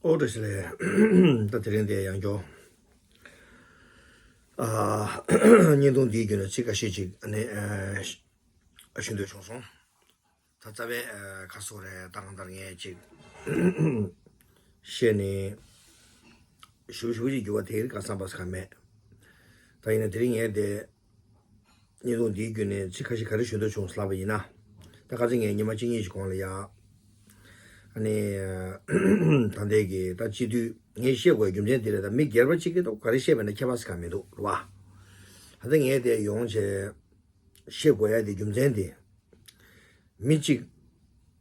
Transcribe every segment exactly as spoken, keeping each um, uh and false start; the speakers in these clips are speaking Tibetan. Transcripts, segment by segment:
ཨོ་བཀྲ་ཤིས་བདེ་ལེགས། ད་དེ་རིང་འདིར་ཡང་བསྐྱར་ཨ་བརྙན་ཐུང་འདིའི་བརྒྱུད་ནས་ཚིག་ཁ་ཤས་ཅིག་ཨ་ནི་ཨ་ཞུ་འདོད་བྱུང་སོང་། ད་རྩ་བའི་ཨ་ཁ་སོ་རེ་ད་གང་ལྟར་ངས་ཅིག་བཤད་ནས་ཞུ་ཞུ་ཅིག་འགྱུར་བ་དེ་རིགས་ག་བསམ་པ་ཟ་ག་མེད། ད་ཡིན་ན་དེ་རིང་ངས་དེ་བརྙན་ཐུང་འདིའི་བརྒྱུད་ནས་ཚིག་ཁ་ཤས་ག་རེ་ཞུ་འདོད་བྱུང་ལབ་པ་ཡིན་ན། ད་ཁ་སང་ངས་ཉི་མ་གཅིག་གཉིས་ཤིག་གོང་ལ་ཡ། ཨ་ནི་ད་ལྟའི་གི་ད་སྤྱི་འཐུས་ངས་བཤད་དགོས་རྒྱུ་མཚན་དེ་རེད། ད་མི་སྒེར་པ་གཅིག་གིས་ད་ག་རེ་བཤད་པ་ཡིན་ན་ཁྱད་པར་ཟ་ག་མི་འདུག་རེད་བ། ད་ལྟ་ངས་དེ་ཡོང་བྱས་བཤད་དགོས་ཡ་དེ་རྒྱུ་མཚན་དེ། མི་གཅིག་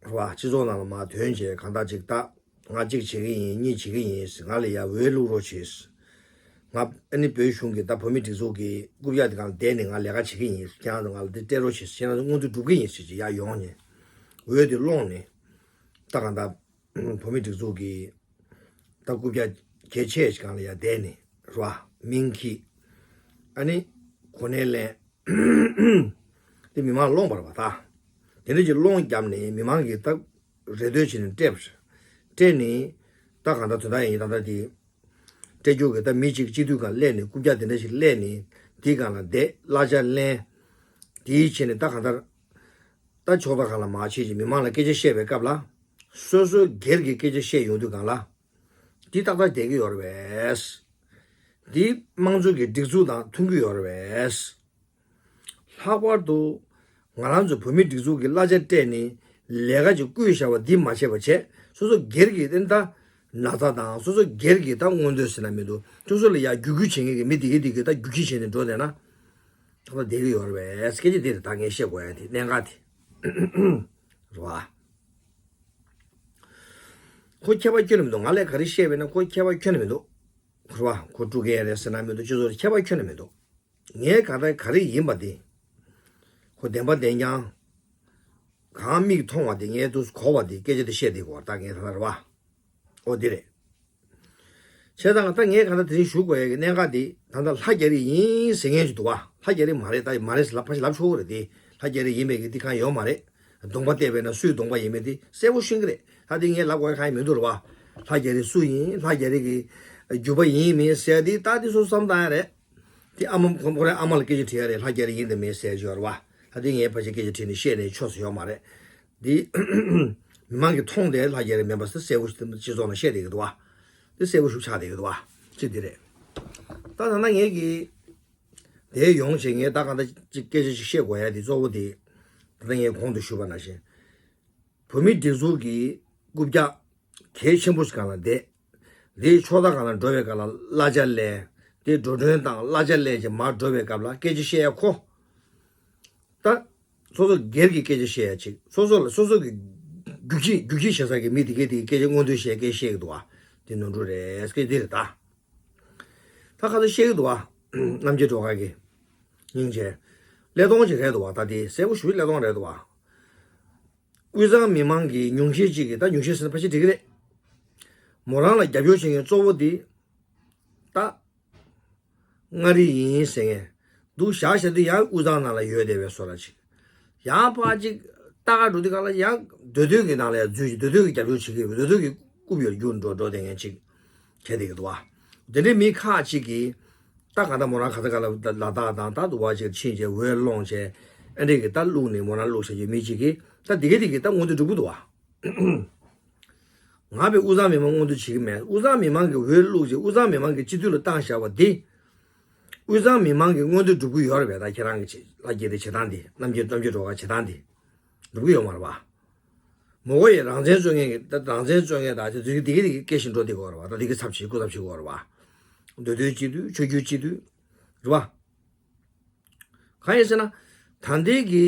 རེད་བ། སྤྱི་ཚོགས་ནང་ལ་མར་ཐོན་བྱས་གང་ལྟར་ཅིག་ད། ང་གཅིག་བྱེད་ཀྱི་ཡིན། གཉིས་བྱེད་ཀྱི་ཡིན། ང་ལ་ཡ་འོས་བླུག་རོགས་བྱེད། ང་ཨ་ནི་བོད་གཞུང་གི་ད་བོད་མིའི་སྒྲིག་འཛུགས་ཀྱི་རྐུབ་བཀྱག་དེ་སྒང་བསྡད་ནས་ང་ལས་ཀ་བྱེད་ཀྱི་ཡིན། ཁྱེད་རང་ཚོ་ང་ལ་འདི་སྤྲད་རོགས་བྱེད། ཁྱེད་རང་ཚོ་མངོན་འདོད་སྒྲུབ་ཀྱི་ཡིན་ཟེར་གྱི་ཡ་ཡོང་ནས་འོས་དེ་སློང་ནས་ད་གང་ལྟར་བོད་མིའི་སྒྲིག་འཛུགས་ཀྱི་ད་རྐུབ་བཀྱག་གལ་ཆེ་ཞིག་སྒང་ལ་ཡ་བསྡད་ནས་རེད་བ། མིང་འཁྱེར། ཨ་ནི་གོ་གནས་ལེན། དེ་མི་མང་སློང་བར་བ་ད། དེ་འདྲ་ཅིག་སློང་བརྒྱབ་ནས་མི་མང་གིས་ད་རེ་ལྟོས་བྱས་ནས་སྤྲད་པ་རེད། སྤྲད་ནས་ད་གང་ལྟར་དོན་དག་ཡིན་ད་ལྟ་དེ་སྤྲད་རྒྱུ་གི་ད་མི་གཅིག་སྤྱི་འཐུས་སྒང་སླེབས་ནས་རྐུབ་བཀྱག་དེ་འདྲ་ཞིག་སླེབས་ནས་དེའི་སྒང་ལ་བསྡད་གླ་ཆ་ལེན། དེའི་ཕྱིར་ནས་ད་གང་ལྟར་ད་ཕྱོགས་མཐའ་སྒང་ལ་མར་ཕྱིན་བྱས་མི་མང་ལ་སྐད་ཆ་བཤད་པའི་སྐབས་ལ་སོ་སོ་སྒེར་གྱི་སྐད་ཆ་བཤད་ཡོང་དུས་སྒང་ལ་དེ་ཏག་ཏག་བསྡད་ཀྱི་ཡོད་རེད་པས། དེ་དམངས་གཙོ་གི་སྒྲིག་འཛུགས་དང་མཐུན་གྱི་ཡོད་རེད་པས། ལྷག་པར་དུ་ང་རང་ཚོ་བོད་མིའི་སྒྲིག་འཛུགས་ཀྱི་གླ་ཆ་སྤྲད་ནས་ལས་ཀ་ཅིག་བསྐུལ་བཞག་པ་འདི་མ་བྱས་པ་བྱས། སོ་སོ་སྒེར་གྱི་དེ་ད་ན་ཚ་དང་སོ་སོ་སྒེར་གྱི་ད་མངོན་འདོད་ཟེར་ན་མི་འདུག་སོ་སོ་ལ་ཡ་རྒྱུད་སྐུལ་བྱེད་མཁན་གྱི་མི་དེ་གའི་དེ་གའི་ད་རྒྱུད་སྐུལ་བྱས་ནས་འགྲོ་བསྡད་ན་ད་ལྟ་བསྡད་ཀྱི་ཡོད་རེད་པས། སྐད་ཆ་དེ་རེད། ད་ངས་བཤད་དགོས་ཡ་དེ་གནད་འགག་དེ་རེད་བ། ཁོ་ཁྱད་པར་ཁྱོན་ནས་མི་འདུག་ང་ལས་ག་རེ་བཤད་པ་ཡིན་ན་ཁོ་ཁྱད་པར་ཁྱོན་ནས་མི་འདུག་རེད་བ། ཁོ་དཀྲུག་མཁན་རེད་ཟེར་ན་མི་འདུག་སྤྱི་ཚོགས་ལ་ཁྱད་པར་ཁྱོན་ནས་མི་འདུག་ངའི་ག་ད་ག་རེ་ཡིན་པ་དེ། ཁོ་བདེན་པ་བདེན་རྐྱང་། གང་མིག་མཐོང་བ་དེ་ངས་དུས་གོ་བ་དེ་སྐད་ཆ་དེ་བཤད་བསྡད་དགོས་པ་ད་ངས་ད་ལྟ་རེད་བ། ཨོ་དེ་རེད། བྱས་ཙང་ད་ངས་ག་ད་དེ་རིང་ཞུ་དགོས་ཡ་གི་གནད་འགག་དེ་ད་ལྟ་ལྷ་རྒྱ་རི་ཡིན་ཟེར་མཁན་ཞིག་འདུག་བ། ལྷ་རྒྱ་རི་མ་རེད། ད་མ་རེད་ཟེར་ལབ་ཕ་ཞིག་ལབ་ཆོག་གི་རེད་དེ། ལྷ་རྒྱ་རི་ཡིན་པའི་གི་དེ་གང་ཡོད་མ་རེད། གདོང་པ་བལྟས་པས་ན་སུའི་གདོང་པ་ཡིན་མིན་དེ་གསལ་པོ་ཤེས་ཀྱི་རེད། ད་དེ་ངས་ལབ་དགོས་ཡ་གང་ཡང་མི་འདུག་རེད་བ། ལྷ་རྒྱ་རི་སུ་ཡིན། ལྷ་རྒྱ་རི་གི་རྒྱུད་པ་ཡིན་མིན་ཟེར་དེ་ད་དེ་སོ་བསམ་བཏང་ཡ་རེད། དེ་ཨ་མ་ཁོ་ཁོ་རའི་ཨ་མ་ལ་སྐད་ཆ་དྲིས་ཡ་རེད། ལྷ་རྒྱ་རི་ཡིན་དང་མིན་ཟེར་ཞོར་བ། ད་དེ་ངས་ཕལ་ཆེར་སྐད་ཆ་དྲིས་ནས་བཤད་ནས་ཆོག་ས་ཡོད་མ་རེད། དེ་མི་མང་གིས་མཐོང་དེ་ལྷ་རྒྱ་རི་མིན་པ་ཟེར་གསལ་པོ་ཞིག་སྤྱི་ཚོགས་ནང་བཤད་བསྡད་ཀྱི་འདུག་བ། དེ་གསལ་པོ་ཞིག་ཆགས་བསྡད་ཀྱི་འདུག་བ། ཅི་དེ་རེད། ད་ད་ན་ངས་ཀྱི་དེ་ཡོང་བྱས་ངས་ད་གང་ལྟར་ཅིག་སྐད་ཆ་ཞིག་བཤད་དགོས་ཡ་དེ་གཙོ་བོ་དེ་ད་ལྟ་ངས་གོང་དུ་ཞུས་པ་ནང་བཞིན། བོད་མིའི་སྒྲིག་འཛུགས་ཀྱི་རྐུབ་བཀྱག་གལ་ཆེན་པོ་ཞིག་སྒང་ལ་བསྡད། དེའི་ཕྱོགས་མཐའ་སྒང་ལ་འགྲོ་བའི་སྐབས་ལ་གླ་ཆ་ལེན། དེ་འགྲོ་གྲོན་དང་གླ་ཆ་ལེན་བྱས་མར་འགྲོ་བའི་སྐབས་ལ་སྐད་ཆ་བཤད་ཡ་ཁོ། ད་སོ་སོ་སྒེར་གྱི་སྐད་ཆ་བཤད་ཡ་ཅིག་སོ་སོ་ལ་སོ་སོ་གི་རྒྱུག་ཁྱི་རྒྱུག་ཁྱི་བྱེད་ས་གི་མི་དེ་གས་དེ་གི་སྐད་ཆ་མངོན་འདོད་བཤད་སྐད་བཤད་གི་འདུག་བ། དེ་ནོར་འཁྲུལ་རེད། སྐད་དེ་རེད་ད། ད་ཁ་སང་བཤད་གི་འདུག་བ། རྣམ་རྒྱལ་སྒྲོལ་དཀར་གི་སྙིང་རྗེ། ཀླད་སྟོང་ཅིག་རེད་འདུག་བ། ད་དེ་གསལ་པོ་ཞུ་བའི་ཀླད་སྟོང་རེད་འདུག་བ། དབུས་གཙང་མི་མང་གི་ཉུང་ཤས་ཅིག་གིས་ད་ཉུང་ཤས་ཟེར་ན་ཕལ་ཆེར་འགྲིག་གི་རེད། མོ་རང་ལ་རྒྱབ་སྐྱོར་བྱེད་མཁན་གཙོ་བོ་དེ་ད་མངའ་རིས་ཡིན་ཟེར་མཁན་འདུག་བཞག་བཞག་དུས་ཡང་དབུས་གཙང་ནང་ལ་ཡོད་བསྡད་པའི་བཟོ་འདྲ་ཅིག་ཡང་ཕར་ཅིག་ལྟ་ག་འགྲོ་དུས་གང་ལ་ཡང་མདོ་སྟོད་ཀྱི་ནང་ལ་ཡང་འཛུལ་ཅིག་མདོ་སྟོད་ཀྱི་རྒྱབ་སྐྱོར་བྱེད་ཀྱི་ཡོད། མདོ་སྟོད་ཀྱི་རྐུབ་ཡོད་རྒྱུ་འགྲོ་འགྲོ་བསྡད་མཁན་ཅིག་བྱས་བསྡད་ཀྱི་འདུག་བ། དེ་འདྲའི་མི་ཁག་ཅིག་གིས་ད་གང་ལྟར་མོ་རང་ག་ས་ག་ལ་ལ་དྭགས་དང་ད་དུ་བ་ཅིག་ཕྱིན་བྱས་འོས་སློང་བྱས་ཨ་འདྲས་ཀྱི་ད་བླུགས་ནས་མོ་རང་བླུགས་བྱས་ཀྱི་མི་ཅིག་གིས་ད་དེ་ག་དེ་གི་ད་མངོན་འདོད་འགྲུབ་ཀྱི་འདུག་བ། ང་བས་དབུས་གཙང་མི་མང་མངོན་འདོད་བྱེད་ཀྱི་མེད། དབུས་གཙང་མི་མང་གི་འོས་བླུགས་བྱས་དབུས་གཙང་མི་མང་གི་སྤྱི་འཐུས་ལ་བཏང་བཞག་པ་འདི། དབུས་གཙང་མི་མང་གི་མངོན་འདོད་འགྲུབ་ཀྱི་ཡོད་རེད་པས། ད་ཁྱེད་རང་གི་ལྷ་རྒྱལ་རི་བྱེད་སྟངས་འདི་རྣམ་རྒྱལ་རྣམ་རྒྱལ་སྒྲོལ་དཀར་བྱེད་སྟངས་འདི། འགྲུབ་ཀྱི་ཡོད་མ་རེད་པ། མོ་གོ་ཡི་རང་བཙན་རྩོད་མཁན་གྱི་ད་རང་བཙན་རྩོད་མཁན་ད་ཆ་དེ་གི་དེ་གི་དེ་གི་སྐད་བཞིན་འགྲོ་བསྡད་ཀྱི་ཡོད་རེད་པ། ད་དེ་གི་ཚབ་བྱེད་སྐུ་ཚབ་བྱེད་ཀྱི་ཡོད་རེད་པ། མདོ་སྟོད་སྤྱི་འཐུས་ཆོས་བརྒྱུད་སྤྱི་འཐུས་རེད་པ། གང་ཡིན་ཟེར་ན། ད་ལྟའི་གི་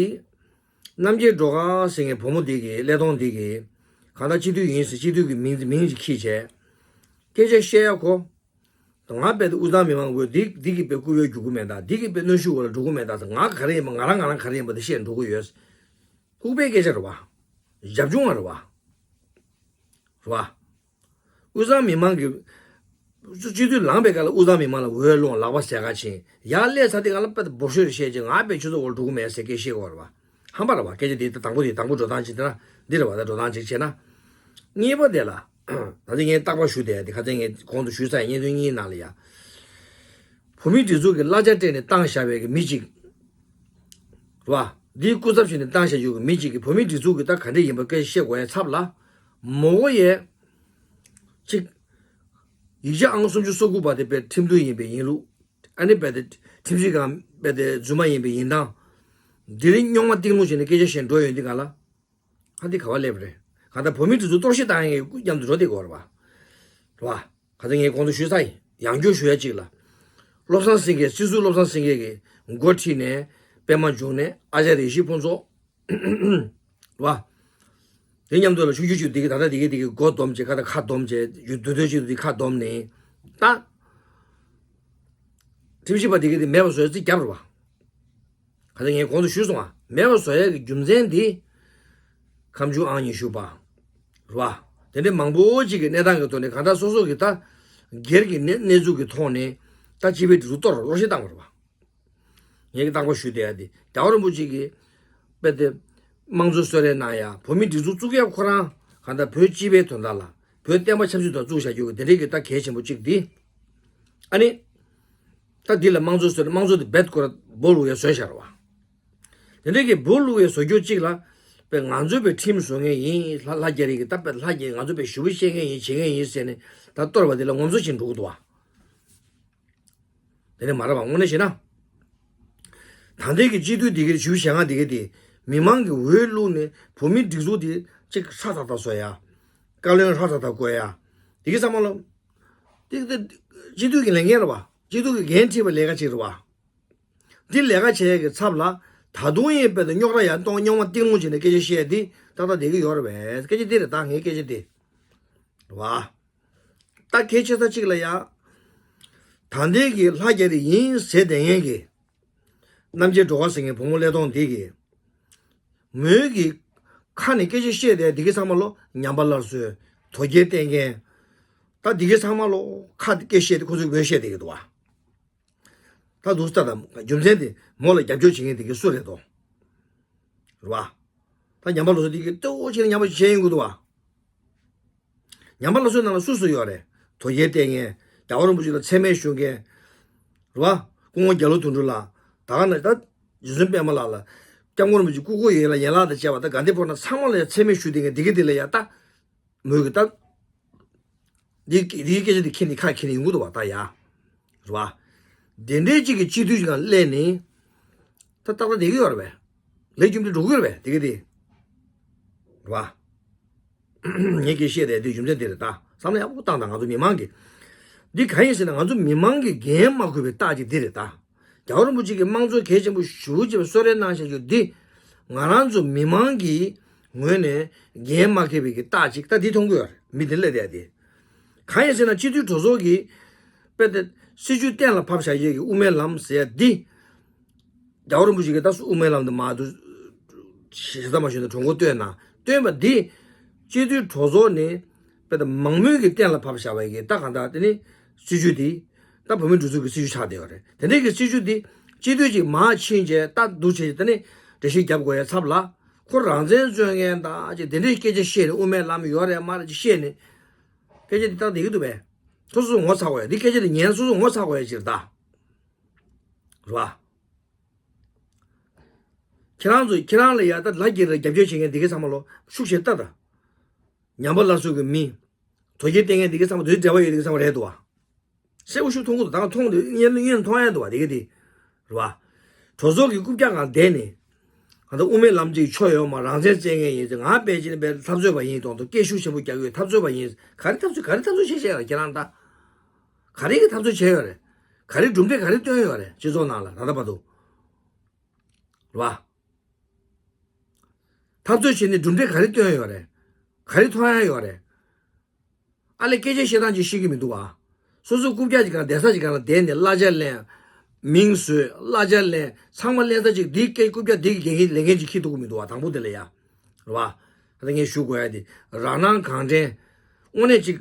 རྣམ་རྒྱལ་སྒྲོལ་དཀར་ཟེར་མཁན་བུ་མོ་འདི་གི་ཀླད་སྟོང་འདི་གི་གང་ལྟར་སྤྱི་འཐུས་ཡིན་ཟེར་སྤྱི་འཐུས་ཀྱི་མིང་མིང་ཅིག་ཁྱེར་བྱས། སྐད་ཆ་བཤད་ཡ་ཁོ། ང་དཔེ་དེ་དབུས་གཙང་མི་མང་གི་འདི་འདི་གི་དཔེ་རྐུབ་ཡོལ་རྒྱུག་གི་མེད་ད། འདི་གི་དཔེ་གནོན་ཤུགས་འོག་ལ་འགྲོ་གི་མེད་ད་ཟེར། ང་ག་རེ་ཡིན་པ་ང་རང་ང་རང་ག་རེ་ཡིན་པ་དེ་བཤད་འགྲོ་གི་ཡོད། ལྐུགས་པའི་སྐད་ཆ་རེད་བ། རྒྱབ་ལྗོངས་ལ་རེད་བ། རེད་བ། དབུས་གཙང་མི་མང་གི་སྤྱི་འཐུས་ལངས་པའི་སྐབས་ལ་དབུས་གཙང་མི་མང་ལ་འོས་སློང་ལག་པ་ཟས་ག་ཕྱིན། ཡར་སླེབས་ཚར་དེ་ག་ལ་དཔེ་འབོར་ཤོས་རེ་བཤད་ཅིང་ང་དཔེ་ཆུ་ཚོད་འོག་འགྲོ་གི་མེད་ཟེར་སྐད་བཤད་དགོས་རེད་བ། ཧམ་པ་རེད་བ། སྐད་ཆ་དེ་ད་དང་པོ་དེ་དང་པོ་འགྲོ་སྟངས་ཅིག་དེ་ན་འདི་རེད་བ། ད་འགྲོ་སྟངས་ཅིག་བྱས་ན། གཉིས་པ་དེ་ལ་ ད་ལྟ་ངས་རྟག་པར་ཞུ་བསྡད་ཡ་དེ་ཁ་སང་ངས་གོང་དུ་ཞུས་ཚར་ཡ། བརྙན་ཐུང་གཉིས་ནང་ལ་ཡ། བོད་མིའི་སྒྲིག་འཛུགས་ཀྱི་གླ་ཆ་སྤྲད་ནས་བཏང་བཞག་པའི་གི་མི་གཅིག་རེད་བ། འདིའི་སྐུ་ཚབ་བྱས་ནས་བཏང་བཞག་རྒྱུ་གི་མི་གཅིག་གིས་བོད་མིའི་སྒྲིག་འཛུགས་ཀྱི་ད་ག་འདྲ་ཡིན་པ་སྐད་ཆ་བཤད་དགོས་ཡ་ཚབ་ལ། མོ་གོ་ཡས་གཅིག་ཡིག་ཆ་ཨང་སུམ་ཅུ་སོ་དགུ་པ་དེ་དཔེ་ཁྲིམས་མཐུན་ཡིན་པའི་ཡིན་ལུགས། ཨ་ནི་རྦད་དེ་ཁྲིམས་ཞིབ་ཁང་རྦད་དེ་རྫུན་མ་ཡིན་པའི་ཡིན་སྟངས། དེ་རིང་རྙོག་མ་གཏིང་སློང་བྱས་ནས་སྐད་ཆ་བཤད་འགྲོ་ཡོང་དུས་ག་ལ། ཨ་འདི་ག་བ་སླེབས་རེད། གང་ལྟར་བོད་མིའི་སྒྲིག་འཛུགས་གཏོར་བཤིག་བཏང་ཡས་ཀྱི་མཉམ་དུ་འགྲོ་བསྡད་ཀྱི་ཡོད་རེད་བ། རེད་བ། གང་ལྟར་ངས་གོང་དུ་ཞུས་ཚར་ཡིན། ཡང་བསྐྱར་ཞུ་ཡ་གཅིག་ལ། བློ་བཟང་སེང་གེ། སྲིད་ཟུར་བློ་བཟང་སེང་གེ་གིས་འགོ་ཁྲིད་ནས་པད་མ་འབྱུང་གནས། ཨ་ཅཱརྱ་ཡེ་ཤེས་ཕུན་ཚོགས། རེད་བ། དེ་མཉམ་དུ་ལ་ཆུང་ཆུང་ཆུང་འདི་གི་ད་ལྟ་འདི་གི་འདི་གི་མགོ་བསྡོམས་བྱས། ཁ་ད་ཁ་བསྡོམས་བྱས། ཡུ་དུ་དོད་ཆུ་འདི་ཁ་བསྡོམས་ནས་ད། ཁྲིམས་ཞིབ་པ་འདི་གི་འདི་མེད་པ་བཟོ་ཡ་རྩིས་བརྒྱབ་རེད་བ། ག་ཚོད་ངས་གོང་དུ་ཞུས་སོང་ང་། མེད་པ་བཟོ་ཡ་གི་རྒྱུ་མཚན་འདི། ཁ་མཆུ་ཨང་ཉི་ཤུ་པ། རེད་བ། དེ་འདྲའི་མང་པོ་ཅིག་གི་གནས་སྟངས་ཀྱི་ཐོག་ནས་གང་ལྟར་སོ་སོ་གི་ད། སྒེར་གྱི་གནས་གནས་ཚུལ་གྱི་ཐོག་ནས་ད་སྤྱི་པའི་སྒྲིག་འཛུགས་གཏོར་བར་གཏོར་བཤིག་བཏང་བ་རེད་བ། ངས་ཀྱི་རྟག་པར་ཞུས་བསྡད་ཡ་དེ་རྒྱལ་བ་རིན་པོ་ཆེ་གིས་དཔེ་དེ་དམངས་གཙོ་གསོལ་རས་གནང་ཡ། བོད་མིའི་སྒྲིག་འཛུགས་བཙུགས་ཡ་ཁོ་རང་གང་ལྟར་བོད་སྤྱི་པའི་དོན་དག་ལ། བོད་བསྟན་པ་ཆབ་སྲིད་ཐོག་བཙུགས་བཞག་རྒྱུ་གི་དེ་འདྲའི་གི་ད་གལ་ཆེན་པོ་གཅིག་འདི། ཨ་ནི། ད་འདི་ལ་དམངས་གཙོ་ཟེར། དམངས་གཙོ་དེ་རྦད་ཁོ་ར་སྦོ་ལུག་ཡ་བཟོས་བཞག་རེད་བ། དེ་འདྲའི་གི་སྦོ་ལུག་ཡ་བཟོ་རྒྱུ་གཅིག་ལ། དཔེ་ང་ཚོས་དཔེ་ཁྲིམས་བཟོ་མཁན་ཡིན། ལྷ་ལྷ་རྒྱ་རིགས་ཀྱི་ད་དཔེ་ལྷ་རྒྱ། ང་ཚོས་དཔེ་ཞུ་བ་བཤད་མཁན་ཡིན། བྱེད་མཁན་ཡིན་ཟེར་ནས་ད་གཏོར་བ་དེ་ལ་ངོམ་སོ་བྱེད་འགྲོ་གི་འདུག་བ། དེ་ནས་མ་རེད་བ། དངོས་གནས་བྱས་ན། ད་ལྟའི་གི་སྤྱི་འཐུས་འདི་གི་ཞུ་བཞག་ང་འདི་གི་དེ་མི་མང་གི་འོས་བླུགས་ནས་བོད་མིའི་སྒྲིག་འཛུགས་དེ་གཅིག་ཧྲ་ཐག་ཐག་བཟོ་ཡ། བཀའ་བློན་ཧྲ་ཐག་ཐག་བསྐོ་ཡ། དེ་གི་ཚང་མ་ལོ། དེ་གི་དེ་སྤྱི་འཐུས་ཀྱི་ལས་འགན་རེད་བ། སྤྱི་འཐུས་ཀྱི་འགན་འཁྲི་བའི་ལས་ཀ་ཅིག་རེད་བ། འདི་ལས་ཀ་བྱེད་ཡ་གི་ཚབ་ལ། ད་དུང་ཡིན་པའི་དེ་རྙོག་དྲ་ཡར་གཏོང་། རྙོག་མ་གཏིང་སློང་བྱས་ནས་སྐད་ཆ་བཤད་དེ་ཏག་ཏག་བསྡད་ཀྱི་ཡོད་རེད་བས། སྐད་ཆ་དེ་རེད། ད་ངའི་སྐད་ཆ་དེ་རེད་བ། ད་གལ་ཆེ་ས་གཅིག་ལ་ཡ། ད་ལྟའི་གི་ལྷ་རྒྱ་རིགས་ཡིན་ཟེར་བསྡད་མཁན་གི། རྣམ་རྒྱལ་སྒྲོལ་དཀར་ཟེར་མཁན་བུ་མོ་ཀླད་སྟོང་འདི་གི། མོའི་གི་ཁ་ནས་སྐད་ཆ་བཤད་བསྡད་འདི་གི་ཚང་མ་ལོ་ཉམས་པ་སླར་གསོའི་དོལ་རྒྱལ་བསྟེན་མཁན། ད་འདི་གི་ཚང་མ་ལོ་ཁ་སྐད་བཤད་དེ་ཁོ་ཚོས་བོད་བཤད་བསྡད་ཀྱི་འདུག་བ། ད་འདུག་སེ་ད་ད་རྒྱུ་མཚན་དེ་མོ་ལ་རྒྱབ་སྐྱོར་བྱེད་མཁན་དེ་གི་སུ་རེད་དོ། རེད་བ། ད་ཉམས་པ་སླར་གསོ་དེ་གི་ལྟ་བུ་བྱས་ནས་ཉམས་པ་བྱས་ཡོང་གི་འདུག་བ། ཉམས་པ་སླར་གསོའི་ནང་ལ་སུ་སུ་ཡོད་རེད། དོལ་རྒྱལ་བསྟེན་མཁན། རྒྱལ་བ་རིན་པོ་ཆེ་ལ་མཚན་སྨད་ཞུ་མཁན། རེད་བ། སྐུ་ངོ་རྒྱ་ལོ་དོན་གྲུབ་ལགས། ད་ག་ནང་ད་རྗེ་བཙུན་པད་མ་ལགས་ལ། སྐྱབས་མགོན་རིན་པོ་ཆེ་སྐུ་སྒེར་ཡན་ལག་ཡན་ལག་དང་བཅས་པ་ད་དགའ་ལྡན་ཕོ་བྲང་ཚང་མ་ལ་ཡ་མཚན་སྨད་ཞུ་བསྡད་མཁན་འདི་གི་འདི་ལ་ཡ་ད། མོས་གི་ད། འདི་འདིའི་སྐད་ཆ་འདི་ཁྱེད་ནི་ཁ་ཁྱེད་ནི་ཡོང་གི་འདུག་བ། ད་ཡ། རེད་བ། དེ་འདྲའི་གཅིག་གི་སྤྱི་འཐུས་ཤིག་ནང་སླེབས་ནི། ད་ཏག་ཏག་བསྡད་ཀྱི་ཡོད་རེད་པས། ལས་རྒྱུ་འབྲས་འགྲོ་གི་ཡོད་རེད་པས་དེ་གི་དེ། རེད་བ། ངས་སྐད་བཤད་བསྡད་དུས་རྒྱུ་མཚན་འདི་རེད་ད། བསམ་བློ་ཡག་པོ་བཏང་དང་། ང་ཚོ་མི་མང་གི། འདི་གང་ཡིན་ཟེར་ན་ང་ཚོ་མི་མང་གི་འགན་མ་འཁུར་བའི་རྟགས་ཅིག་འདི་རེད་ད། རྒྱལ་བ་རིན་པོ་ཆེ་གིས་དམངས་གཙོ་གལ་ཆེན་པོ་ཞེ་པོ་ཅིག་གསོལ་རས་གནང་བཞག་རྒྱུ་འདི། ང་རང་ཚོ་མི་མང་གི་ངོས་ནས་འགན་མ་འཁྱེར་བའི་གི་རྟགས་ཅིག་ད་འདི་མཐོང་གི་ཡོད་རེད། མི་འདི་སླེབས་བསྡད་དེ། གང་ཡིན་ཟེར་ན་སྤྱི་འཐུས་གྲོས་ཚོགས་ཀྱི་དཔེ་དེ་སྲིད་བྱུས་གཏན་ལ་ཕབ་བཞག་ཡས་ཀྱི་དབུ་མའི་ལམ་ཟེར་ཡ་འདི། རྒྱལ་བ་རིན་པོ་ཆེ་གིས་ད་སུ་དབུ་མའི་ལམ་དུ་མ་འདུག་ཞེ་ས་མ་ཞུས་ན་གྲོས་འགོ་བཏོན་ན་བཏོན་པ་འདི། སྤྱི་འཐུས་གྲོས་ཚོགས་ནས་དཔེ་ད་མང་མོས་ཀྱིས་གཏན་ལ་ཕབ་བཞག་པའི་གི་ད་གང་ལྟར་དེ་ནི་སྲིད་བྱུས་འདི་ད་བོད་མིའི་སྒྲིག་འཛུགས་ཀྱི་སྲིད་བྱུས་ཆགས་བསྡད་ཡོད་རེད། དེ་འདྲའི་གི་སྲིད་བྱུས་འདི་སྤྱི་འཐུས་ཀྱིས་མར་ཕྱིན་བྱས་ད་འདུག་བྱས་ད་ནི་འགྲེལ་བཤད་རྒྱབ་དགོས་ཡ་ཚབ་ལ། ཁོ་རང་བཙན་རྩོད་མཁན་ད་ཅིག་དེ་འདྲའི་སྐད་ཆ་བཤད་ནས་དབུ་མའི་ལམ་ཡོད་རེད་མ་རེད་ཅིག་བཤད་ནས། སྐད་ཆ་འདི་ད་བསྡད་ཀྱི་འདུག་པས། སོ་སོ་ངོ་ཚ་དགོས་ཡ། འདི་སྐད་ཆ་འདི་ཉན་སོ་སོ་ངོ་ཚ་དགོས་ཡ་ཅིག་རེད་ད། རེད་བ། ཁྱེད་རང་ཚོ་ཁྱེད་རང་ལ་ཡ་ད་ལ་རྒྱ་ར་རྒྱབ་སྐྱོར་བྱེད་མཁན་འདི་གའི་ཚང་མ་ལོ་ཤུགས་ཆེ་ལྟ་ད། ཉམས་པ་སླར་གསོ་གི་མི། དོལ་རྒྱལ་བསྟེན་མཁན་འདི་གའི་ཚང་མ་དོལ་འབྲེལ་བ་ཡོད་འདི་གའི་ཚང་མ་རེད་འདུག་བ། གསལ་པོ་ཞིག་མཐོང་གི་འདུག་ད་མཐོང་འདུག་ཡིན་ཡིན་མཐོང་ཡ་འདུག་བ་འདི་གའི་དེ། རེད་བ། གྲོས་ཚོགས་ཀྱི་རྐུབ་བཀྱག་སྒང་བསྡད་ནས། ང་ད་དབུ་མའི་ལམ་གཅིག་ཆོ་ཡོད་མ་རང་བཙན་བཙན་མཁན་ཡིན་ཟེར་ང་དཔེ་ཅིག་ནས་འཐབ་རྩོད་པ་ཡིན་གཏོང་དུ་སྐད་ཤུགས་ཆེན་པོ་རྒྱག་གི་ཡོད་འཐབ་རྩོད་པ་ཡིན་ག་རེ་འཐབ་རྩོད་ག་རེ་འཐབ་རྩོད་བྱས་བྱས་ཡོད་ཁྱེད་རང་ད། ག་རེ་གི་འཐབ་རྩོད་བྱས་ཡོད་རེད། ག་རེ་གྲུབ་འབྲས་ག་རེ་བཏོན་ཡོད་རེད་སྤྱི་ཚོགས་ནང་ལ་ད་ལྟ་བར་དུ། རེད་བ། འཐབ་རྩོད་བྱས་ནས་གྲུབ་འབྲས་ག་རེ་བཏོན་ཡོད་རེད། ག་རེ་མཐོང་ཡ་ཡོད་རེད། ཨ་ལས་སྐད་ཆ་བཤད་སྟངས་ཅིག་ཤེས་ཀྱི་མི་འདུག་བ། སོ་སོ་རྐུབ་བཀྱག་ཅིག་གང་བསྡད་ས་ཅིག་གང་ལ་བསྡད་ནས་གླ་ཆ་ལེན། མིང་བཟོས་གླ་ཆ་ལེན་ཚང་མ་ལེན་ས་ཅིག་འདིའི་སྐད་རྐུབ་བཀྱག་འདི་གི་འགན་ལས་འགན་ཅིག་འཁྱེར་ཐུབ་ཀྱི་མི་འདུག་བ་དང་པོ་དེ་ལ་ཡ། རེད་བ། ད་ལྟ་ངས་ཞུ་དགོས་ཡ་དེ་རང་སྣང་གང་དྲན། དངོས་གནས་ཅིག་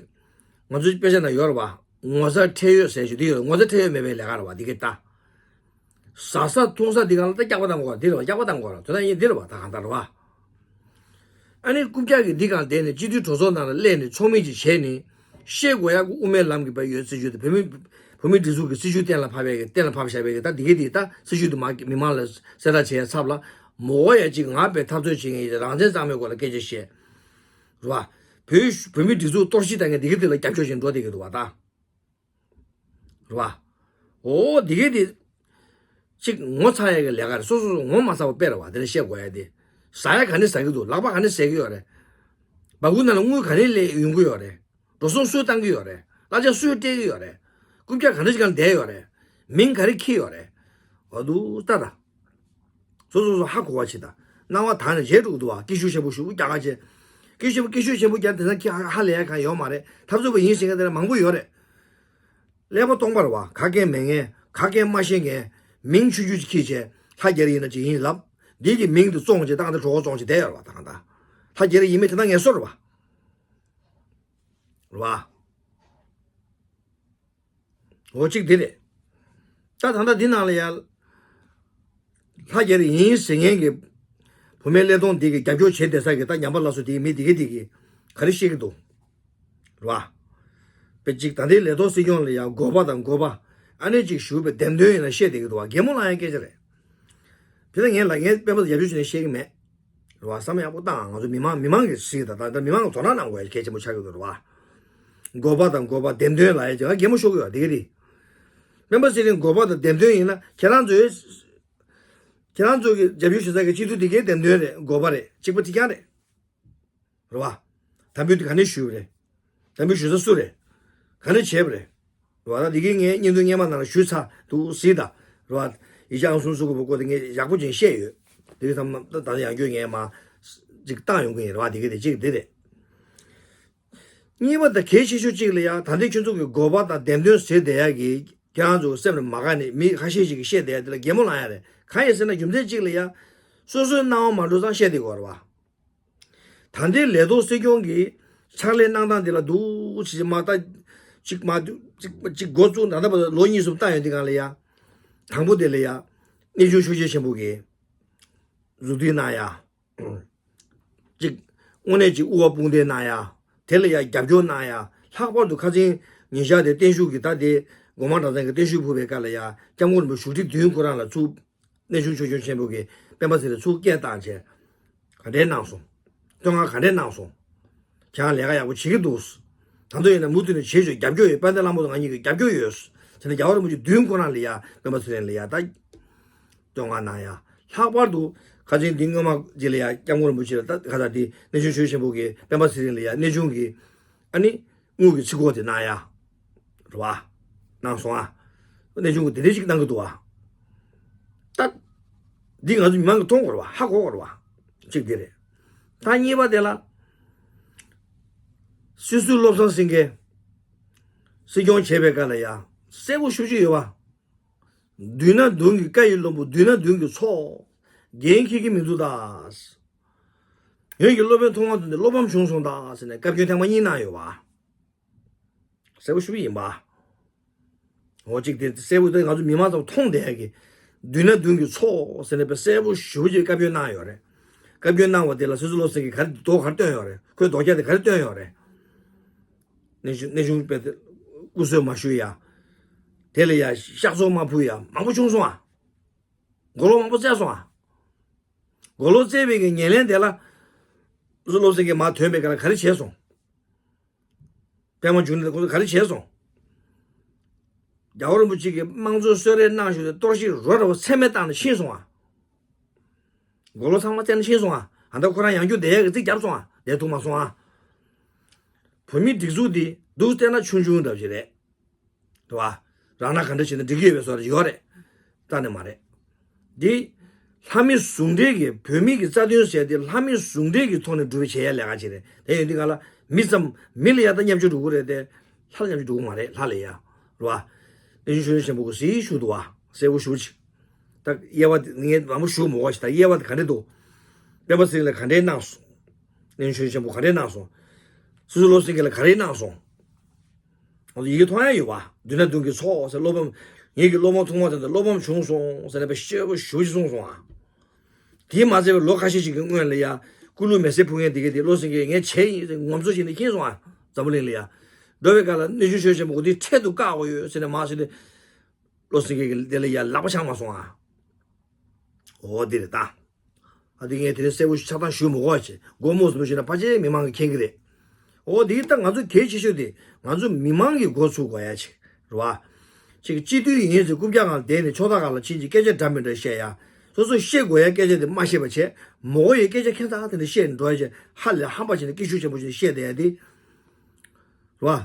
ང་ཚོའི་དཔེ་ཆ་ནང་ཡོད་རེད་བ། ངོ་ཚ་ཁྲེལ་ཡོད་ཟེར་ཞུ་འདི་ཡོད་ངོ་ཚ་ཁྲེལ་ཡོད་མེད་པའི་ལས་ཀ་རེད་བ་འདི་གི་ད། ཟ་ས་འཐུང་ས་འདི་གང་ལ་ད་སྐྱག་པ་བཏང་དགོས་ར་འདི་རེད་བ་སྐྱག་པ་བཏང་དགོས་ར་དོན་དག་ཡིན་འདི་རེད་བ་ད་གང་ལྟར་རེད་བ། ཨ་ནི་རྐུབ་བཀྱག་གིས་འདི་གང་བསྡད་ནས་སྤྱི་འཐུས་གྲོས་ཚོགས་ནང་ལ་སླེབས་ནས་ཚོགས་མི་ཅིག་བྱས་ནས་བཤད་དགོས་ཡག་གི་དབུ་མའི་ལམ་གྱི་བ་ཡོད་སྲིད་ཇུས་དེ་བོད་མི་བོད་མི་སྒྲིག་འཛུགས་ཀྱི་སྲིད་ཇུས་གཏན་ལ་ཕབ་ཡག་གི་གཏན་ལ་ཕབ་བཞག་པའི་གི་ད་འདི་གའི་འདི་ད་སྲིད་ཇུས་འདི་མ་མི་མང་ལ་གསལ་བསྒྲགས་བྱེད་ཡག་ཚབ་ལ་མོ་གོ་ཡ་ཅིག་ང་བས་འཐབ་རྩོད་བྱེད་མཁན་ཡིན་རང་བཙན་གཙང་མའི་སྐོར་ལ་སྐད་ཆ་བཤད། རེད་བ། བོད་བོད་མི་སྒྲིག་འཛུགས་གཏོར་བཤིག་བཏང་མཁན་འདི་གའི་འདི་ལ་རྒྱབ་སྐྱོར་བྱེད་འགྲོ་བསྡད་ཀྱི་འདུག་བ་ད། རེད་བ། འོ་འདི་གའི་འདི། གཅིག་ངོ་ཚ་ཡ་གི་ལས་ཀ་རེད། སོ་སོ་སོ་ངོ་མ་ཚ་བ་དཔེ་རེད་བ། དེ་ནས་བཤད་དགོས་ཡ་དེ། ཟ་ཡ་ག་ནས་ཟ་གི་འདུག་ལག་པ་ག་ནས་ཟ་གི་ཡོད་རེད། སྦ་ཁུག་ནང་ལ་དངུལ་ག་ནས་སླེབས་ཡོང་གི་ཡོད་རེད། འགྲོ་སོང་སུས་བཏང་གི་ཡོད་རེད། གླ་ཆ་སུས་སྤྲད་ཀྱི་ཡོད་རེད། རྐུབ་བཀྱག་ག་འདྲ་ཞིག་གང་བསྡད་ཡོད་རེད། མིང་ག་རེ་འཁྱེར་ཡོད་རེད། འོ་འདུག་ལྟ་ད། སོ་སོ་སོ་ཧ་གོ་བ་བྱེད་ད། སྣང་བ་དག་ནས་བརྗེད་འགྲོ་གི་འདུག་བ། སྐད་ཤུགས་ཆེན་པོ་ཞུ་རྒྱག་ག་བྱེད། སྐད་ཤུགས་སྐད་ཤུགས་ཆེན་པོ་རྒྱག་དེ་ཚང་ཁྱི་ཧ་ཧ་ལས་ཡ་གང་ཡོད་མ་རེད། འཐབ་རྩོད་པ་ཡིན་ཟེར་མཁན་དེ་ལ་མང་པོ་ཡོད་རེད། ཀླད་པ་སྟོང་པ་རེད་བ། ག་གེ་མེད་མཁན། ག་གེ་མ་ཤེས་མཁན། མིང་ཆུང་ཆུང་ཅིག་འཁྱེར་བྱས་ལྷ་རྒྱ་རི་ཡིན་ན་ཅིག་ཡིན་ལབ། འདི་གི་མིང་དེ་བཙོང་བྱས་བཏང་སྟེ་གྲོད་ཁོག་བཙོང་བྱས་བསྡད་ཡོད་རེད་བ། ད་གང་ལྟར་ལྷ་རྒྱ་རི་ཡིན་མིན་དེ་ད་ངན་གསོ་རེད་བ། རེད་བ། འོ་གཅིག་འདི་རེད། ད་ད་ལྟ་འདི་ནང་ལ་ཡ། ལྷ་རྒྱ་རི་ཡིན་ཟེར་མཁན་གྱི། བུད་མེད་ཀླད་སྟོང་འདི་གི་རྒྱབ་སྐྱོར་བྱེད་བསྡད་ས་གི་ད་ཉམས་པ་སླར་གསོ་དེ་མི་འདི་གི་འདི་གི། ག་རེ་བཤད་ཀྱི་འདུག་རེད་བ། པེ་གཅིག་ད་ལྟའི་ལས་ཐོག་སྲིད་སྐྱོང་ལ་ཡང་དགོས་པ་དང་དགོས་པ། ཨ་ནེ་གཅིག་ཞུ་བའི་འདེམས་ཐོན་ཡིན་ན་བཤད་བསྡད་ཀྱི་འདུག་བ། གད་མོ་ལངས་ཡ་སྐད་ཆ་རེད། དེ་ལ་ངས་ལ་ངས་སྤེན་པ་དང་རྒྱབ་སྐྱོར་བྱས་ནས་བཤད་ཀྱི་མེད། རེད་བ། བསམ་ཡག་པོ་བཏང་། ང་ཚོ་མི་མང་གི་གཟིགས་དང་ད་ལྟ་མི་མང་གི་དོ་སྣང་གནང་དགོས་ཡ་གལ་ཆེན་པོ་ཆགས་ཀྱི་འདུག་རེད་བ། དགོས་པ་དང་དགོས་པ་འདེམས་ཐོན་ལ་ཡ་ཅིག་གད་མོ་ཤོར་གྱི་ཡོད་དེ་ག་དེ། སྤེན་པ་ཚེ་རིང་དགོས་པ་དང་འདེམས་ཐོན་ཡིན་ན་ཁྱེད་རང་ཚོའི། ཁྱེད་རང་ཚོ་གི་རྒྱབ་སྐྱོར་ཞུ་ས་གི་སྤྱི་འཐུས་དེ་གའི་འདེམས་ཐོན་རེད། དགོས་པ་རེད། གཅིག་པ་གཅིག་རྐྱང་རེད། རེད་བ། དམ་འབུལ་དེ་ག་ནས་ཞུས་པ་རེད། དམ་འབུལ་ཞུ་ས་སུ་རེད། ག་ནས་བྱས་པ་རེད། རེད་བ། ད་འདི་གའི་ངས་བརྙན་ཐུང་སྔོན་མ་ནང་ལ་ཞུས་ཚར་འདུག་གཟིགས་དང་། རེད་བ། ཡིག་ཆ་ཨང་སུམ་སུ་གོ་བོ་སྐོར་དེ་ངས་ཡག་པོ་ཅིག་བཤད་ཡོད། དེ་གའི་ཐམ་ད་ད་ཡང་བསྐྱར་ངས་མ་ཅིག་བཏང་ཡོང་གི་ཡིན། རེད་བ། འདི་གའི་དེ་གཅིག་འདི་རེད། གཉིས་པ་དང་གལ་ཆེ་ཤོས་གཅིག་ལ་ཡང་ད་ལྟའི་ཁྱོད་ཚོ་གི་དགོས་པ་དང་འདེམས་ཐོན་ཟེར་བསྡད་ཡག་གི་ཁྱེད་རང་ཚོ་སེམས་ལ་མ་དགའ་ནས་མི་ཁ་ཤས་ཤིག་གིས་བཤད་བསྡད་ཡག་དེ་ལ་གད་མོ་ལངས་ཡ་རེད། གང་ཡིན་ཟེར་ན་རྒྱུ་མཚན་གཅིག་ལ་ཡང་། སོ་སོའི་སྣང་བ་མ་འགྲོ་ཙང་བཤད་བསྡད་དགོས་རེད་བ། ད་ལྟའི་ལས་ཐོག་སྲིད་སྐྱོང་གི་ཕྱག་ལས་གནང་སྟངས་དེ་ལ་འདུག་ཅིག་མ་ལྟ། ཅིག་མ་འདུག་ཅིག་ཅིག་འགོ་བཙུགས་ད་ལྟ་བར་ལོ་གཉིས་གསུམ་བཏང་ཡོད་དུས་སྒང་ལ་ཡ། དང་པོ་དེ་ལ་ཡ། གནས་ཆུང་ཆོས་རྒྱལ་ཆེན་པོ་གིས་གཟུགས་མཐུན་གནང་ཡ། ཅིག་དངོས་གནས་ཅིག་དབུ་བ་དཔུང་འདེགས་གནང་ཡ། དེ་ལ་ཡ་རྒྱབ་སྐྱོར་གནང་ཡ། ལྷག་པར་དུ་ཁ་སང་ཉིན་ཞག་དེ་བརྟན་བཞུགས་ཀྱི་ད་དེ་སྒོ་མང་གྲྭ་ཚང་གི་བརྟན་བཞུགས་ཕུལ་བའི་སྐབས་ལ་ཡ་སྐྱབས་མགོན་རིན་པོ་ཆེ་བཞུགས་ཁྲི་བདུན་ཁོ་རང་ལ་ཚུར། གནས་ཆུང་ཆོས་སྐྱོང་ཆེན་པོ་གིས་སྤེན་པ་ཚེ་རིང་ཚུར་སྐད་བཏང་བྱས། ག་འདྲས་གནང་སོང་། བསྟོད་བསྔགས་ག་འདྲས་གནང་སོང་། ཁྱེད་རང་ལས་ཀ་ཡག་པོ་བྱེད་ཀྱི་འདུག་ད་དུང་ཡིན་ན་མུ་མཐུད་ནས་བྱེད་ཤོག་རྒྱབ་སྐྱོར་ཡོད། དཔལ་ལྡན་ལྷ་མོ་དང་ང་གཉིས་ཀྱི་རྒྱབ་སྐྱོར་ཡོད། དེ་ནས་རྒྱལ་བ་རིན་པོ་ཆེ་བདུན་ཁོ་རང་ལ་ཡ་སྤེན་པ་ཚེ་རིང་ལ་ཡ་ད། བསྟོད་བསྔགས་གནང་ཡ། ལྷག་པར་དུ་ཁ་ཆེན་འདི་སྔོན་མ་རྗེས་ལ་ཡ་སྐྱབས་མགོན་རིན་པོ་ཆེ་ལ་ད་ཁ་ད་འདི་གནས་ཆུང་ཆོས་ཆེན་པོ་གིས་སྤེན་པ་ཚེ་རིང་ལ་ཡ་གནས་ཆུང་གི། ཨ་ནི། དངུལ་གྱི་ཚིག་གོ་དེ་གནང་ཡ། རེད་བ། གནང་སོང་ཨ། གནས་ཆུང་གི་དེ་འདྲ་ཞིག་གནང་གི་འདུག་ཨ། ད། འདི་ང་ཚོ་མི་མང་གིས་མཐོང་དགོས་རེད་བ། ཧ་གོ་དགོས་རེད་བ། གཅིག་དེ་རེད། ད་གཉིས་པ་དེ་ལ། སྲིད་ཟུར་བློ་བཟང་སེང་གེ། སྲིད་སྐྱོང་བྱེད་པའི་སྐབས་ལ་ཡ། གསལ་པོ་ཞེ་པོ་ཅིག་ཡོད་བ། མདུན་ན་མདུན་གྱི་བཀའ་ཡི་བློན་པོ། མདུན་ན་མདུན་གྱི་ཚོགས། འགན་འཁྱེར་གྱི་མི་འདུག་ད། ངོས་ཀྱི་སློབ་དཔོན་ཐོག་མར་ཐོན་ཏེ་བློ་ཕམ་བྱུང་སོང་ད་ཟེར་ནས་བཀའ་བཀྱོན་ཐེངས་མ་གཉིས་གནང་ཡོད་བ། གསལ་པོ་ཞེ་པོ་ཡིན་པ། འོ་གཅིག་དེ་གསལ་པོ་དེ་ང་ཚོ་མི་མང་ཚོ་མཐོང་བསྡད་ཡ་གི། མདུན་ན་མདུན་གྱི་ཚོགས་ཟེར་ནས་དཔེ་གསལ་པོ་ཞེ་པོ་ཅིག་བཀའ་བཀྱོན་གནང་ཡོད་རེད། བཀའ་བཀྱོན་གནང་བ་དེ་ལ་སྲིད་ཟུར་བློ་སེང་གིས་ག་རེ་མདོག་ག་རེ་སྟོན་ཡོད་རེད། ཁོས་མདོག་རྒྱག་དེ་ག་རེ་སྟོན་ཡོད་རེད། གནས་ཆུང་གནས་ཆུང་དཔེ་དེ། སྐུ་གསོལ་མ་ཞུ་ཡ། དེ་ལ་ཡ་གཤགས་བཙོག་མ་ཕུལ་ཡ་མང་པོ་བྱུང་སོང་ཨ། མགོ་ལོག་མང་པོ་བསྩལ་སོང་ཨ། མགོ་ལོག་བསྩལ་བའི་གི་ཉེར་ལེན་དེ་ལ། སྲིད་ཟུར་བློ་སེང་གིས་མར་ཐོན་པའི་སྐབས་ལ་ག་རེ་བྱས་སོང་། པད་མ་འབྱུང་གནས་དང་ཁོང་ཚོ་ག་རེ་བྱས་སོང་། རྒྱལ་བ་རིན་པོ་ཆེ་གིས་དམངས་གཙོའི་གསོལ་རས་གནང་ཞུས་ཏེ་གཏོར་བཤིག་རོ་ར་བ་ཚད་མེད་བཏང་ནས་ཕྱིན་སོང་ཨ། མགོ་ལོག་ཚང་མ་བཙལ་ནས་ཕྱིན་སོང་ཨ། ཨ་ད་ཁོ་རང་ཡང་རྒྱུ་བསྡད་ཡག་གི་རྩིས་བརྒྱབ་སོང་ཨ། བསྡད་ཐུབ་མ་སོང་ཨ། བོད་མིའི་སྒྲིག་འཛུགས་འདི་འདུག་བལྟས་ན་ཆུང་ཆུང་འདྲ་ཞིག་རེད། རེད་བ། རང་ན་ག་འདྲ་བྱས་ན་འགྲིག་གི་ཡོད་པའི་བཟོ་འདྲ་ཡོད་རེད། རྩ་ནས་མ་རེད། འདི། ལྷ་མི་ཟུང་འབྲེལ་གྱི་བོད་མི་གི་རྩ་དོན་ཟེར་དེ་ལྷ་མི་ཟུང་འབྲེལ་གྱི་ཐོག་ནས་སྒྲུབ་པ་བྱེད་ཡ་ལས་ཀ་ཅིག་རེད། དེ་ཡིན་དུས་ག་ལ་མི་ཙམ་མི་ལ་ཡ་ད་མཉམ་སྤྱོད་འགྲོ་གི་རེད་དེ། ལྷ་ལ་མཉམ་སྤྱོད་འགྲོ་གི་མ་རེད། ལྷ་ལ་ཡ། རེད་བ། གནས་ཆུང་ཆོས་རྒྱལ་ཆེན་པོ་གི་གཟིགས་ཞུ་འདུག་བ། གསལ་པོ་ཞེ་པོ་ཅིག་ད་དབྱེ་བ་དེ་ངས་མང་པོ་ཞུ་མ་དགོས་ཤིག་ད་དབྱེ་བ་དེ་ག་འདྲ་འདུག་སྤེན་པ་ཚེ་རིང་ལ་ག་འདྲས་གནང་སོང་། གནས་ཆུང་ཆོས་རྒྱལ་ཆེན་པོ་ག་འདྲས་གནང་སོང་། སྲིད་ཟུར་བློ་སེང་གེ་ལ་ག་རེ་གནང་སོང་། ང་ཚོ་ཡི་གེ་མཐོང་ཡ་ཡོད་པ། མདུན་ན་མདུན་གྱི་ཚོགས་ཟེར་བློ་ཕམ། ངེད་ཀྱི་སློབ་དཔོན་ཐོག་མར་ཐོན་ཏེ་བློ་ཕམ་བྱུང་སོང་ཟེར་ནས་དཔེ་གསལ་པོ་ཞེ་པོ་ཅིག་གསུངས་སོང་ཨ། དེས་མ་ཚད་པའི་ལོ་ཁ་ཤས་ཤིག་གི་སྔོན་ལ་ཡ། ཀུ་ལུ་མེ་སེ་ཕུ་མཁན་དེ་གས་དེ་བློ་སེང་གེ་ངས་བྱས་ཡིན་ཟེར་ངོམ་སོ་བྱས་ནས་ཁྱེར་སོང་ཨ། འཛམ་བུ་གླིང་ལ་ཡ། འགྲོ་བའི་སྐབས་ལ་གནོད་སྐྱོན་ཤོར་ཆེན་པོ་འོ་དེ་འཕྲལ་དུ་བཀག་དགོས་ཡོད་ཟེར་ནས་མ་ཟེར་ནས། བློ་སེང་གེ་གི་དེ་ལ་ཡ་ལག་པ་འཆང་མ་སོང་ཨ། འོ་དེ་རེད་ད། ཨ་དེ་ངས་དེ་རིང་གསལ་པོ་ཆགས་སྡང་ཞུ་མི་དགོས་བྱས་སྒོ་མོ་ཟིན་པ་ཞུས་ན་ཕལ་ཆེར་མི་མང་གིས་མཁྱེན་གི་རེད། འོ་དེ་ད་ང་ཚོ་གལ་ཆེ་ཤོས་དེ་ང་ཚོ་མི་མང་གི་འགོ་ཚུགས་དགོས་ཡ་ཅིག་རེད་བ། ཅིག་སྤྱི་འཐུས་ཡིན་ཟེར་རྐུབ་བཀྱག་སྒང་ལ་བསྡད་ནས་ཕྱོགས་མཐའ་སྒང་ལ་ཕྱིན་ཅིག་སྐད་ཆ་འདྲ་མི་འདྲ་བཤད་ཡ། སོ་སོ་བཤད་དགོས་ཡ་སྐད་ཆ་དེ་མ་བཤད་པ་བྱས་མོ་གོ་ཡི་སྐད་ཆ་ཁྱད་མཚར་དེ་འདྲ་བཤད་འགྲོ་ཡ་ཅིག་ཧ་ལས་ཧམ་པ་བྱས་ནས་སྐད་ཤུགས་ཆེན་པོ་བྱས་ནས་བཤད་བསྡད་ཡ་དེ་རེད་བ།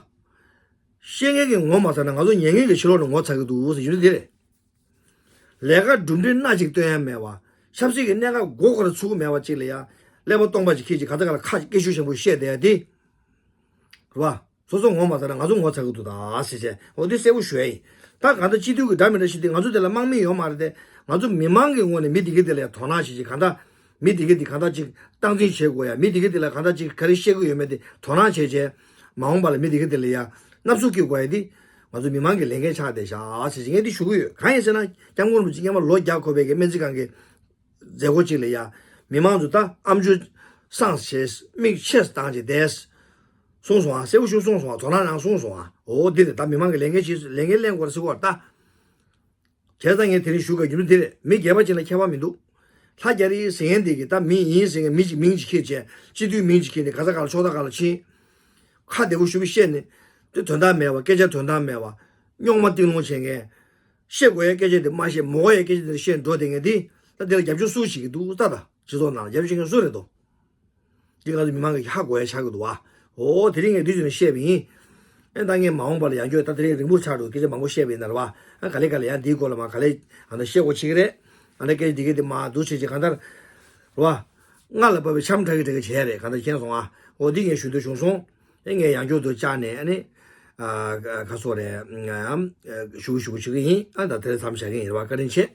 བཤད་མཁན་གྱིས་ངོ་མ་ཚ་ན་ང་ཚོ་ཉན་མཁན་གྱི་ཕྱི་ལོགས་ནས་ངོ་ཚ་གི་འདུག་ཟེར་རྒྱུ་ནི་དེ་རེད། ལས་ཀ་གྲུབ་འབྲས་སྣ་གཅིག་སྟོན་ཡ་མེད་པ། ཆབ་སྲིད་ཀྱི་གནད་འགག་མགོ་སྐོར་ཚུགས་མེད་པ་གཅིག་ལ་ཡ། ཀླད་པ་སྟོང་པ་ཅིག་ཁྱེར་ཅིག་ག་ཚ་ག་ལ་ཁ་སྐད་ཤུགས་ཆེན་པོ་བཤད་བསྡད་ཡ་དེ། རེད་བ། སོ་སོ་ངོ་མ་ཚ་ན་ང་ཚོ་ངོ་ཚ་གི་འདུག་ད་ཟེར་བྱས་འོ་དེ་གསལ་པོ་ཞུ་ཡ་ཡིན། ད་གང་ལྟར་སྤྱི་འཐུས་ཀྱི་འདྲ་མི་འདྲ་ཞིག་དེ་ང་ཚོ་དེ་ལ་དམག་མི་ཡོད་མ་རེད་དེ། ང་ཚོ་མི་མང་གི་ངོས་ནས་མི་དེ་གི་དེ་ལ་ཡ་དོ་སྣང་བྱེད་ཅིག་གང་ལྟར། མི་དེ་གི་དེ་གང་ལྟར་ཅིག་སྟངས་འཛིན་བྱེད་དགོས་ཡ། མི་དེ་གི་དེ་ལ་གང་ལྟར་ཅིག་ག་རེ་བཤད་གི་ཡོད་མེད་དེ་དོ་སྣང་བྱས་བྱས། མ་འོངས་པ་ལ་མི་དེ་གི་དེ་ལ་ཡ་མནབ་བཟོ་སྐྱེལ་དགོས་ཡ་དེ། ང་ཚོ་མི་མང་གི་ལས་འགན་ཆགས་བསྡད་ཤག་ཟེར་ཅིག་ངས་དེ་ཞུ་གི་ཡོད། གང་ཡིན་ཟེར་ན་སྐྱབས་མགོན་རིན་པོ་ཆེ་སྔོན་མ་ལོ་བརྒྱ་འཁོར་བའི་གི་སྨན་རྩིས་ཁང་གི་མཛད་སྒོ་གཅིག་ལ་ཡ། མི་མང་ཚོ་ད་ཨམ་ཅོག་སངས་བྱས་མིག་ཆེས་བཏང་བྱས་བསྡད། གསུངས་སོང་ཨ། གསལ་པོ་ཞིག་གསུངས་སོང་ཨ། དོ་སྣང་གནང་གསུངས་སོང་ཨ། འོ་འདི་རེད། ད་མི་མང་གི་ལས་འགན་བྱེད་ལས་འགན་ལེན་དགོས་རེད་ཟེར་གོ་ད། བྱས་ཙང་ངས་དེ་རིང་ཞུ་དགོས་རྒྱུ་མཚན་འདི་རེད། མི་སྒེར་པ་ཅིག་ལ་ཁྱད་པར་མི་འདུག་ལྷ་རྒྱ་རི་ཟེར་མཁན་འདི་གི་ད་མི་ཡིན་ཟེར་མཁན་མི་གཅིག་མིང་གཅིག་ཁྱེར་བྱས་སྤྱི་འཐུས་མིང་གཅིག་ཁྱེར་ནས་ག་ས་ག་ལ་ཕྱོགས་མཐའ་ག་ལ་ཕྱིན། ཁ་བདེ་པོ་ཞུ་བ་བཤད་ནས་དེ་དོན་དག་མེད་པ། སྐད་ཆ་དོན་དག་མེད་པ། རྙོག་མ་གཏིང་སློང་བྱེད་མཁན། བཤད་དགོས་ཡ་སྐད་ཆ་དེ་མ་བཤད། མོ་གོ་ཡ་སྐད་ཆ་དེ་བཤད་འགྲོ་བསྡད་མཁན་འདི་ད་དེ་ལ་རྒྱབ་སྐྱོར་སུ་བྱེད་ཀྱི་འདུག་ལྟ་ད། སྤྱི་ཚོགས་ནང་ལ་རྒྱབ་སྐྱོར་བྱེད་མཁན་སུ་རེད་དོ། འདི་ང་ཚོ་མི་མང་གིས་ཧ་གོ་ཡ་ཆགས་ཀྱི་འདུག་བ། འོ་དེ་རིང་ངས་འདི་བྱས་ནས་བཤད་པ་ཡིན། ཨེ་ད་ངས་མ་འོངས་པ་ལ་ཡང་བསྐྱར་ད་དེ་རིང་རིང་པོ་ཆགས་འགྲོ། སྐད་ཆ་མང་པོ་བཤད་པ་ཡིན་ན་རེད་བ། ཨ་ག་ལེ་ག་ལེ་ཡང་འདིའི་སྐོར་ལ་མ་ག་ལེ་ཨ་ན་བཤད་དགོས་ཆེ་གི་རེད། ཨ་ན་སྐད་ཆ་འདི་གས་འདི་མ་འདུག་བྱེད་ཅིག་གང་ལྟར་རེད་བ། རྔ་ལ་བབས་པའི་འཆམ་ཁྲ་གི་གྲས་ཀྱི་བྱས་རེད། གང་ལྟར་མཁྱེན་སོང་ཨ། འོ་འདི་ངས་ཞུ་འདོད་བྱུང་སོང་། ཨེ་ངས་ཡང་བསྐྱར་དུ་བཅར་ནས་ཨ་ནི། ཨ་ག་སོ་རེད། ཨམ་ཞུ་གི་ཞུ་གི་ཞུ་གི་ཡིན། ཨ་ད་དེ་རིང་མཚམས་བཞག་གི་ཡིན་རེད་བ། བཀའ་དྲིན་ཆེ།